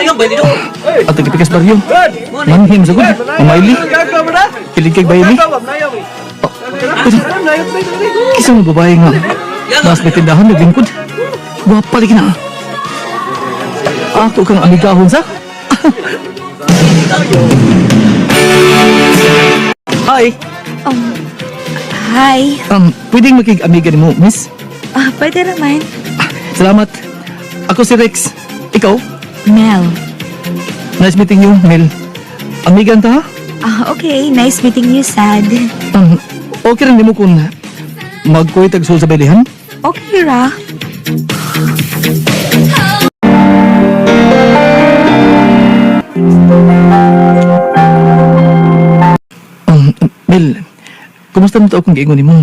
At nagpikas baryo. Manhim sa gud. Mamaili. Kilig kay Bailey. Oh, pero, kisa nga babae nga. Mas may tindahan naglingkod. Gwapa lagi na. Ako kang amigahon sa. Hi. Hi. Pwedeng makig-amiga nimo, miss? Ah, pwede naman. Salamat. Ako si Rex. Ikaw? Mel. Nice meeting you, Mel. Amigan ta, ha? Ah, okay. Nice meeting you, Sad. Okay rin nimo kung magkuhit sul sa bilihan? Okay ra. Mel, kumusta mo to akong giingon nimo?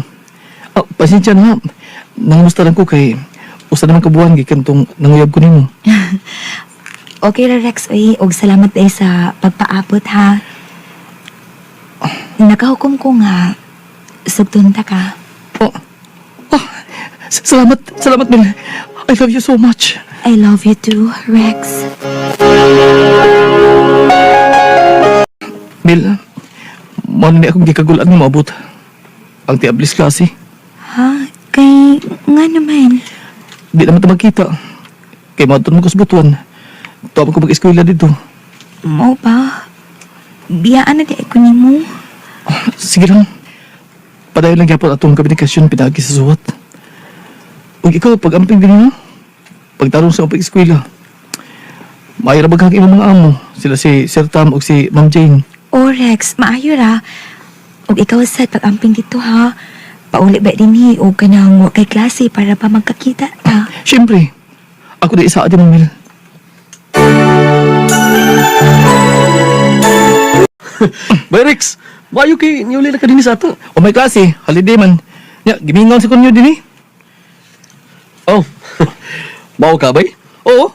Oh, pasensya na ha. Nangamusta lang ko kay usa naman ka buwan gikan tong nanguyab ko nimo. Okay ra, Rex. Uy, og salamat eh sa pagpaabot, ha. Nakahukom ko nga, sugtun ta ka. Oh, oh, salamat, salamat Mel. I love you so much. I love you too, Rex. Mel, mo ni akong gikagulan nga moabot. Ang tiablis klase. Ha? Kay nga naman. Di naman ta magkita. Kay moadto mo ko sa Butuan. Tuwa ko mag-eskwela dito. Mo ba? Biyaan na di ko nimo. Sige lang. Padayon lang gyapon atong komunikasyon pinaagi sa suwat. Ug ikaw pag-amping din ha. Pagtarong sa pag-eskwela. Maayo ra ba kang imong mga amo? Sila si Sir Tam ug si Ma'am Jane. O Rex, maayo ra. Og ikaw sad pag-amping dito ha. Pauli ba dinhi og kanang wa kay klase para pa magkakita ta. Siyempre, ako di isa din Mel. Bay Rex, maayo kay niuli na ka dinhi sa ato. O may klase, holiday man. Nya, gimingon sa kunyo dinhi. Oh. Mao ka bay? Oo.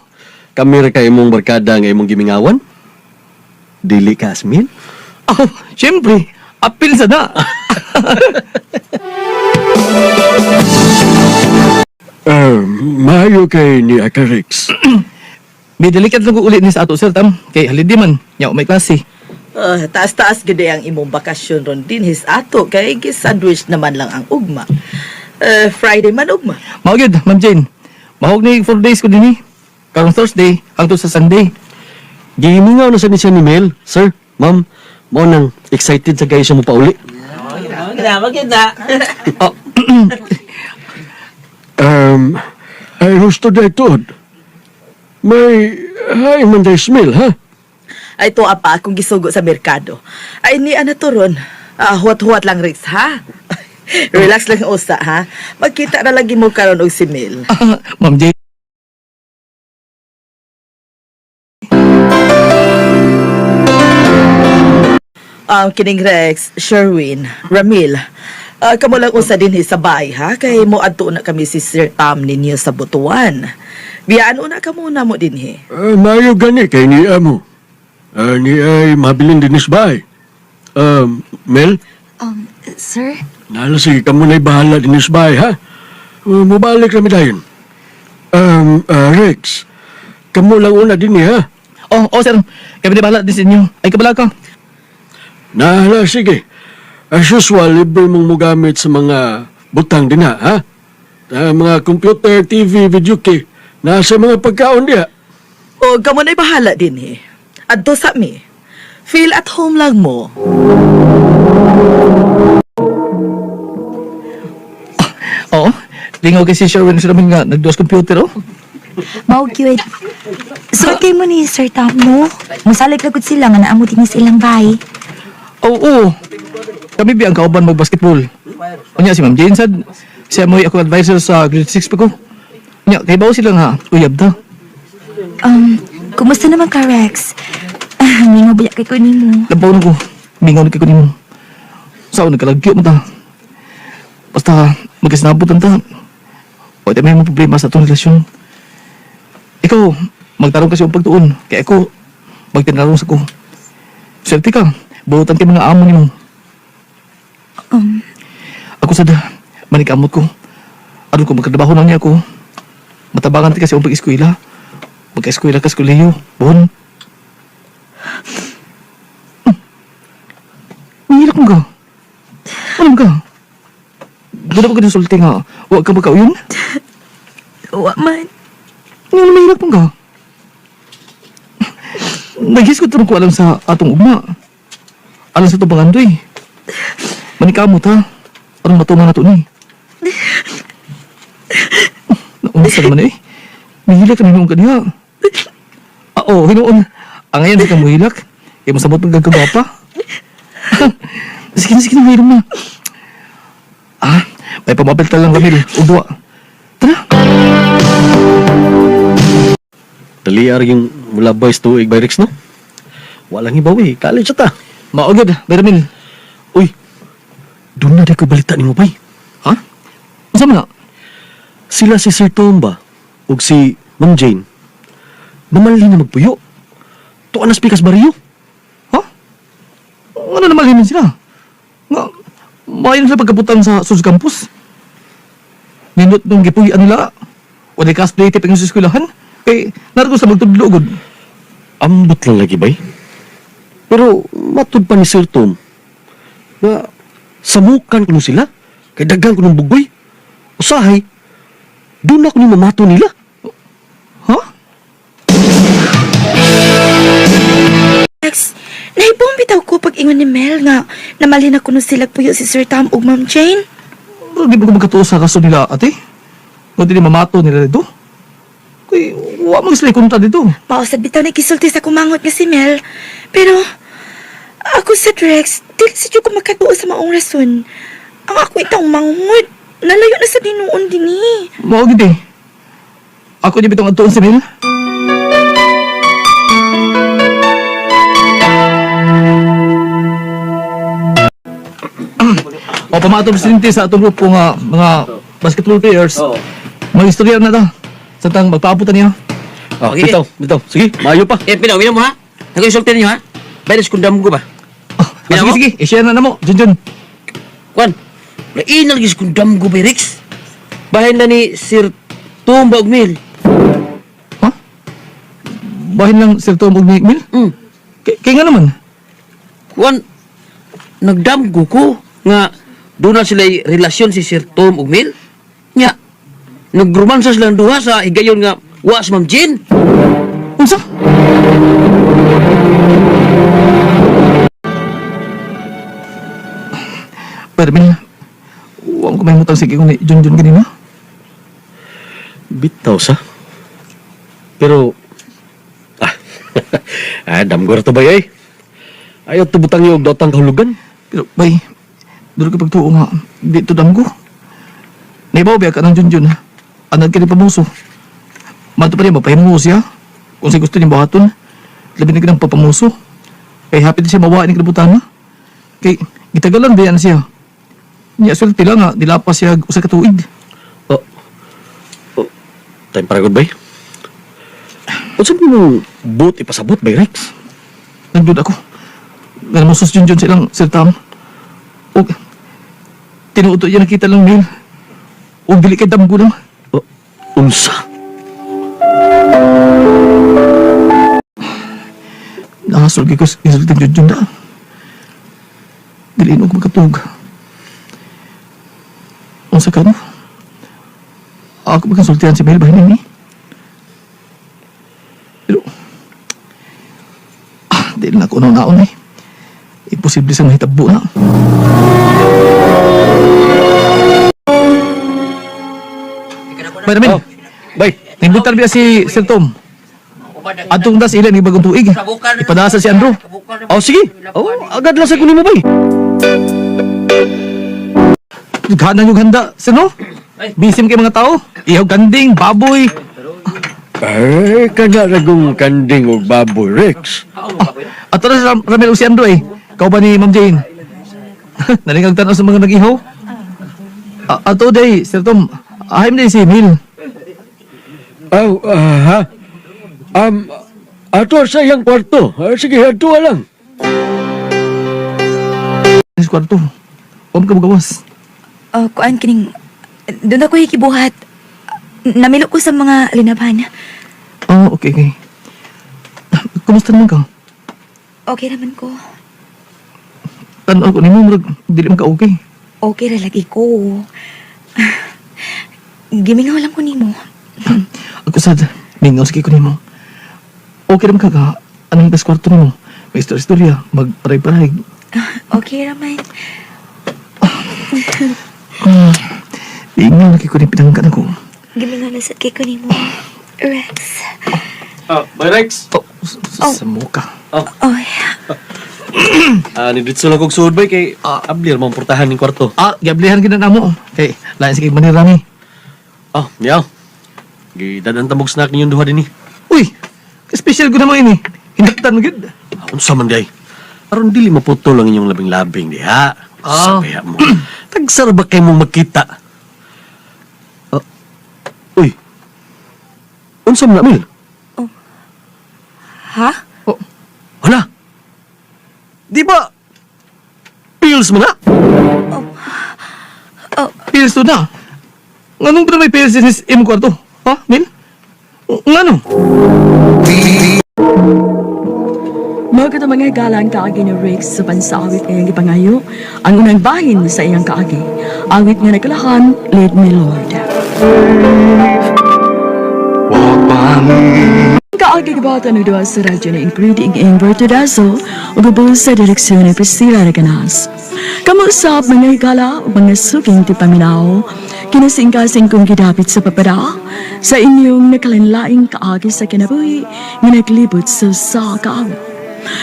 Kami ra kay imong barkada nga imong gimingawan. Dili ka Asmin? Oh, siyempre, apil sa na. Maayo kay ni Aka Rex. May delikat lang ko uli ni sa ato Sir Tam. Kay holiday man. Nya, o may klase. Taas-taas gid ang imong bakasyon ron din his ato kay gi-sandwich naman lang ang ugma. Friday man ugma. Mao gyud, Ma'am Jane. Mahog ni 4 days ko dinhi. Karong Thursday hangtod sa Sunday. Gimingaw na sa ni siya ni Mel, sir, ma'am. Mao nang excited sa kayo siya mo pauli. Maganda. Oh, Ay husto day tuod. May hay man day smell, ha? Ay tuwa pa akong gisugo sa merkado. Ay ni ana to ron. Ah, huwat-huwat lang Rex ha. Relax lang usa ha. Magkita na lagi mo karon og si Mel. Ma'am Jane. Kining Rex, Sherwin, Ramil. Kamo lang usa dinhi sa bahay ha kay mo adto na kami si Sir Tam ninyo sa Butuan. Biyaan una ka muna mo dinhi. Maayo gani kay ni amo. Ni ay mabilin din is bahay. Mel, Sir? nala sige kamo na'y bahala din is bahay, ha? Mubalik rami dayon. Rex, kamo lang una din ha? Oh, oh sir. Kami di bahala din sa inyo. Ay kabala ka. Nahala, sige. As usual, libre mong mugamit sa mga butang din ha, ha? Mga computer, TV, video key. Nasa mga pagkaon diha. O kamo na'y bahala dinhi. Adto sa mi. Feel at home lang mo. Oo. Lingaw kay si Sherwin sila man nga nagduas computer oh. Mao cute. Sulti mo ni Sir Tam, no? Musalig lagod sila nga naamo din sa ilang bahay. Oo, oo. Kami bi ang kauban mag-basketball. Unya si Ma'am Jane sad siya mo'y ako advisor sa grade 6 pa ko. Unya kay bawo sila nga uyab ta. Kumusta naman ka, Rex? Ah, mingaw biya kay ko nimo. Labaw na ko. Mingaw na kay ko nimo. Sao nagkalagyo mo ta. Basta magkasinabot ang ta. O di may mga problema sa atong relasyon. Ikaw, magtarong kasi ang pagtuon. Kaya ako, magtinarong sa ko. Swerte ka. Buotan kay mga amo nimo. Ako sad, manikamot ko. Aron ko magkatrabaho na niya ako. Matabangan ti kasi ang pag-eskwela. Magka-eskwela ka sa kolehiyo. Buhon. Mahilak mo ka. Ano ka? Doon ako ganun sulti nga. Huwag ka magkauyon. Wa man. Ano mahilak mo ka? Nagis ko ko alam sa atong ugma. Alam sa itong pangandoy. Manikamot ha. Anong matuman na to ni? Naunsa naman eh. Mahilak na hinuon ka niya. Ah, oo, hinuon. Ang ngayon, di ka muhilak. Kaya masabot ng gagagapa. Sige na, sige na, mahilak na. Ah, may pamapil talang Ramil. O duwa. Tara. Dali ar yung mula boys tuig by Rex, no? Walang ibaw eh. College ta. Maugod, bay Ramil. Uy, doon na rin ko balita ni mo, bay. Ha? Unsa man na? Sila si Sir Tomba ug si Ma'am Jane. Namalhin na magpuyo. Tuan na spikas baryo. Ha? Ano na malimin sila? Nga, mayon sila pagkabutan sa sus campus. Nindot nung gipuy-an nila. Wala cosplay tip ang sa eskwelahan. Kay, nargo sa magtudlo gud. Ambot lang lagi, bay. Pero matud pa ni Sir Tom na samukan kuno sila kay daghan kuno bugoy. Usahay, doon ako ni mamato nila. Ha? Rex, nahibong bitaw ko pag ingon ni Mel nga namalhin ako no sila puyo si Sir Tom ug Ma'am Jane. Pero di ba ko magkatuo sa kaso nila, ate? Kung di mamato nila dito. Kay, wa man sila kontra dito. Mausad bitaw na gisulti sa kumangot nga si Mel. Pero ako sa Rex, dili sa ko makatuo sa maong rason. Ang ako itang manghod. Nalayo na sa dinuon dinhi. Mao gid eh. Ako di bitong adtuon si Mel. O pamato presidente sa atong grupo nga mga basketball players. Mga istorya na ta. Sa tang magpaabutan niya. Oh, Okay. bitaw, bitaw. Sige, maayo pa. Eh, pinaw, minum mo ha? Nag-insulti ninyo ha? Bayad kundam ko ba? Ah, Minum sige mo? sige, i-share na namo. Jun Jun. Kwan, nainal gis kundam ko ba, Rex? Bahin na ni Sir Tumba og Mil. Ha? Bahin lang Sir Tom og ni Mel. Kay, kay nga naman. Kwan, nagdamgo ko nga doon na sila relasyon si Sir Tom og Mil. Nya, nagromansa silang duha sa higayon nga wa si Ma'am Jean. Unsa? Pero Mel, huwag ko may mutang sige kung ni Jun Jun ganina. Bitaw sa. Pero ah, ah damgor to bay ay. Ayaw tubutang yung dotang kahulugan. Pero bay, doon ka pagtuo nga, di to damgo. Naibaw biya ka ng Junjun. Anad ka ni pamuso. Mato pa niya, mapahimuso siya. Kung siya gusto niya buhaton, labi na ka ng papamuso. Kay happy din siya mawain ni kinabutan na. Kay, gitagalan ba yan siya? Niya, swerte lang nga, dilapas siya usa ka tuig. Oh. Oh. Time para goodbye. Unsa mo mong boot ipasabot bay Rex? Nandun ako. Ganun mo sus Junjun silang Sir Tam. O, tinuuto niya nakita lang mail. O, dili kay damgo lang. Oh, unsa? Nakasulgi ko sa insulting Junjun na. Dili ko makatug. Unsa ka no? Ako magkasultihan si Mel bahin ni. Pero, dili na ako naon eh. Imposible sa mahitabo na. Bay Ramil, Oh, bay. Nimbutan biya si Sir Tom. Atong das ilan ni bagong tuig. Ipadasa si Andrew. Oh, sige. Oh, agad lang sa kunin mo bay. Gana yung handa, sino? Bisim kay mga tao. Ihaw kanding, baboy. Ay, kana ragong kanding og baboy Rex. At tara si Ramil o si Andrew eh. Kau ba ni Ma'am Jane? Nalingag tanaw sa mga nag-ihaw. Ato day, Sir Tom. Ahim day si Emil. Oh, ah, ha. Um, ato sa iyang kwarto. Ah, sige, ato lang. Sa kwarto. Huwag ka magawas. Oh, kuan kining doon ako hikibuhat. Namilo ko sa mga linaban. Oh, okay, okay. Kumusta naman ka? Okay naman ko. Tan-aw ko nimo murag dili man ka okay. Okay ra lagi ko. Gimingaw lang ko nimo. Ako sad, mingaw sige ko nimo. Okay ra man ka ka anong tas kwarto nimo? May istorya-istorya, magparay-paray. Okay ra man. Ingaw lagi ko ni pinangkan ako. Gimingaw na sad kay ko nimo. Rex. Ah, bye Rex. Oh, sa muka. Oh, Ah, nidritso lang kog suod bay kay ablir mo ang portahan ning kwarto. Ah, gablihan gid na namo. Kay lain sige manira ni. Ah, yaw. Gidadan ta mog snack ninyong duha dinhi. Uy, special ko naman ini. Hinaktan mo gid. Ah, unsa man day? Aron dili maputol ang inyong labing-labing diha. Ah. Sa kaya mo. Tagsara ba kay mong magkita? Ah, uy. Unsa man na, Mil? Ha? Oh, Hala. Di ba? Pills mo na? pills to na. Nganong ba na may pills din sa imong kwarto? Ha, Mil? Ngano? Mga mga galang kaagi ni Riggs sa pansawit ngayong gipangayo, ang unang bahin sa iyang kaagi. Awit nga nagkalahan, Lead Me Lord. Kaagi gibata ng duha sa radyo ni Ingrid ing Ingber Todaso ug ubos sa direksyon ni Priscilla Reganas. Kamo usab mga higala ug mga suking tipaminaw, kinasingkasing kong gidapit sa papada sa inyong nakalinlaing kaagi sa kinabuhi nga naglibot sa usa ka awit.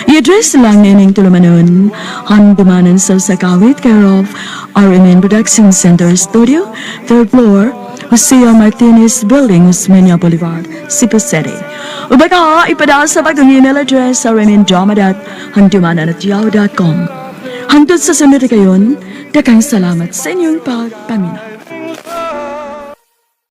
I-address lang nining tulumanon, handumanan sa Sakawit, care of RMN Production Center Studio, third floor, Jose Martinez Building, Osmeña Boulevard, Cebu City. O baka ipadala sa pagong email address rmndrama.handumanan@yahoo.com. Hangtod sa sunod kayon, dakang salamat sa inyong pagpaminaw.